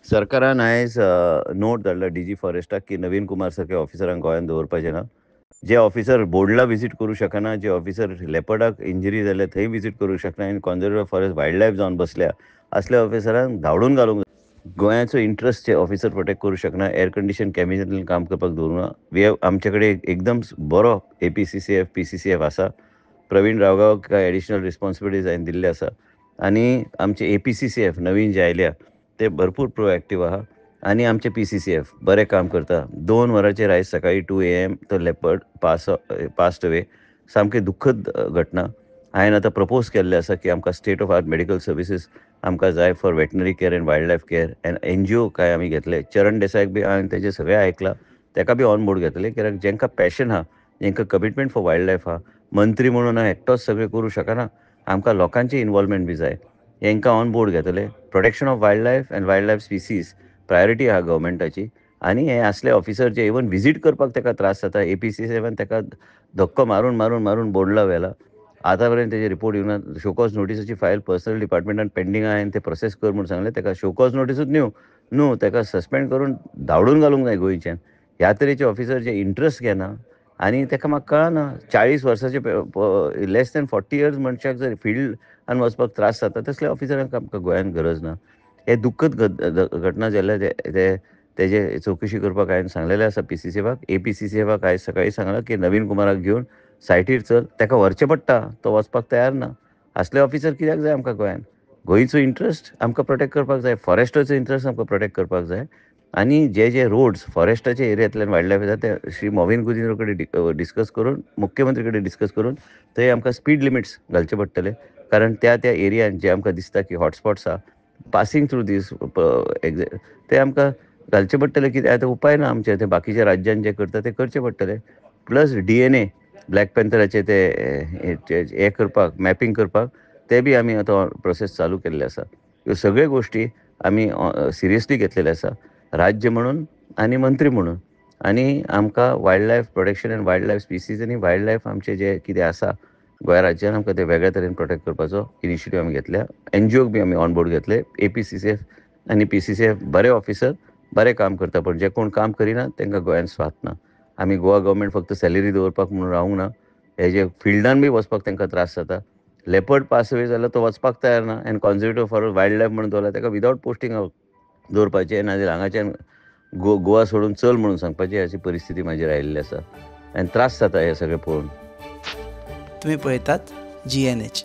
सरकारान आयज नोट धाडला डी जी फॉरेस्टाक की नवीन कुमार सारके ऑफिसरांक गोंयांत दवरपाचें ना. जे ऑफिसर बोर्डला विजीट करूं शकना, जे ऑफिसर लेपर्डाक इंजरी जाल्या थंय विजीट करूं शकना आनी कॉन्जर्वेटिव्ह फॉरेस्ट वायल्ड लायफ जावन बसल्या असल्या ऑफिसरांक धांवडून घालूंक. गोंयाचो इंट्रस्ट जे ऑफिसर प्रोटेक्ट करूं शकना, एयर कंडिशन कॅबिनांतल्यान काम करपाक दवरूंक ना. We have आमचे कडेन एकदम बरो A P C C F, P C C F आसा. प्रवीण रावगांवक एडिशनल रिस्पॉन्सिबिलिटीज हांवें दिल्ले आसा आनी आमचे A P C C F नवीन जे आयल्या ते भरपूर प्रोएक्टीव आहा आनी आमचे पी सी सी एफ बरें काम करता. 2 वरांचेर आयज सकाळीं 2 AM तो लेपर्ड पास्ट अवे. सामकी दुख्खद घटना. हांवें आतां प्रपोज केल्लें आसा की आमकां state of art medical services आमकां जाय for veterinary care and wild life care and N G O काय आमी घेतले. चरण देसायक बी हांवें तेजें सगळें आयकलां, तेका बी ऑन बोर्ड घेतले, कित्याक जेंकां पॅशन आहा, जेंकां कमिटमेंट फॉर वायल्ड लायफ आहा, मंत्री म्हणून हांव एकटोच सगळें करूं शकना, आमकां लोकांचें इनवॉल्वमेंट बी जाय. हेंकां ऑन बोर्ड घेतले. Protection of wild life and wild life species priority आहा गव्हर्मेंटाची. आनी हे असले ऑफिसर जे इवन विजीट करपाक तेका त्रास जाता, ए पी सी सेवन तेका धक्को मारून मारून मारून बोर्डला व्हेला. आतां पर्यंत तेजे रिपोर्ट येवना. शोकॉज नोटीसाची फायल पर्सनल डिपार्टमेंटान पेंडींग आहा आनी ते प्रोसेस कर म्हूण सांगलें. तेका शोकॉज नोटीसूच न्हू तेका सस्पेंड करून धांवडून घालूंक जाय गोंयच्यान. ह्या तरेचे ऑफिसर जे इंट्रस्ट घेना आनी तेका म्हाका कळना, 40 वर्साचे लेस दॅन 40 इयर्स मनशाक जर फिल्डान वचपाक त्रास जाता तसल्या ऑफिसरांक आमकां गोंयांत गरज ना. हे दुख्खद घटना जाल्ल्या ते तेजे चवकशी करपाक हांवें सांगलेलें आसा पी सी सी एफाक. ए पी सी सी एफाक आयज सकाळीं सांगलां की नवीन कुमाराक घेवन सायटीर चल, तेका व्हरचें पडटा, तो वचपाक तयार ना. असले ऑफिसर कित्याक जाय आमकां गोंयांत? गोंयचो इंट्रस्ट आमकां प्रोटेक्ट करपाक जाय, फॉरेस्टाचो इंट्रस्ट आमकां प्रोटेक्ट करपाक जाय. आनी जे जे रोड्स फॉरेस्टाच्या एरियांतल्यान वायल्ड लायफ येता ते श्री मॉविन गुदिन्हो कडेन डिस्कस करून, मुख्यमंत्री कडेन डिस्कस करून थंय आमकां स्पीड लिमिट्स घालचे पडटले. कारण त्या त्या एरियान जे आमकां दिसता की हॉटस्पॉट्स आहा पासींग थ्रू दीस ते आमकां घालचे पडटले. कित्याक आतां उपाय ना आमचे, ते बाकीच्या राज्यान जे करता ते करचे पडटले. प्लस DNA black पॅन्थराचे ते हे करपाक, मॅपिंग करपाक ते बी आमी आतां प्रोसेस चालू केल्ले आसा. ह्यो सगळ्यो गोश्टी आमी सिरियसली घेतलेले आसा राज्य म्हणून आनी मंत्री म्हणून. आनी आमकां wild life protection and wild life species आनी वायल्ड लायफ आमचे जे कितें आसा गोंय राज्यान आमकां ते वेगळ्या तरेन प्रोटेक्ट करपाचो इनिशिएटीव आमी घेतल्या. एन जी ओक बी आमी ऑन बोर्ड घेतले. A P C C F आनी पी सी सी एफ बरे ऑफिसर बरें काम करता, पण जे कोण काम करिना तांकां गोंयांत स्वात ना. आमी गोवा गव्हर्मेंट फक्त सॅलरी दवरपाक म्हणून रावूंक ना, हे जे फिल्डान बी वचपाक तांकां त्रास जाता. लेपर्ड पास अवे जाल्यार तो वचपाक तयार ना आनी कॉन्जर्वेटिव्ह फॉर वायल्ड लायफ म्हणून दवरला ताका विदावट पोस्टिंग दवरपाचें, नाजाल्यार हांगाच्यान गोवा सोडून चल म्हणून सांगपाची अशी परिस्थिती म्हाजेर आयिल्ली आसा आनी त्रास जाता हे सगळें पळोवन. तुमी पळयतात GNH.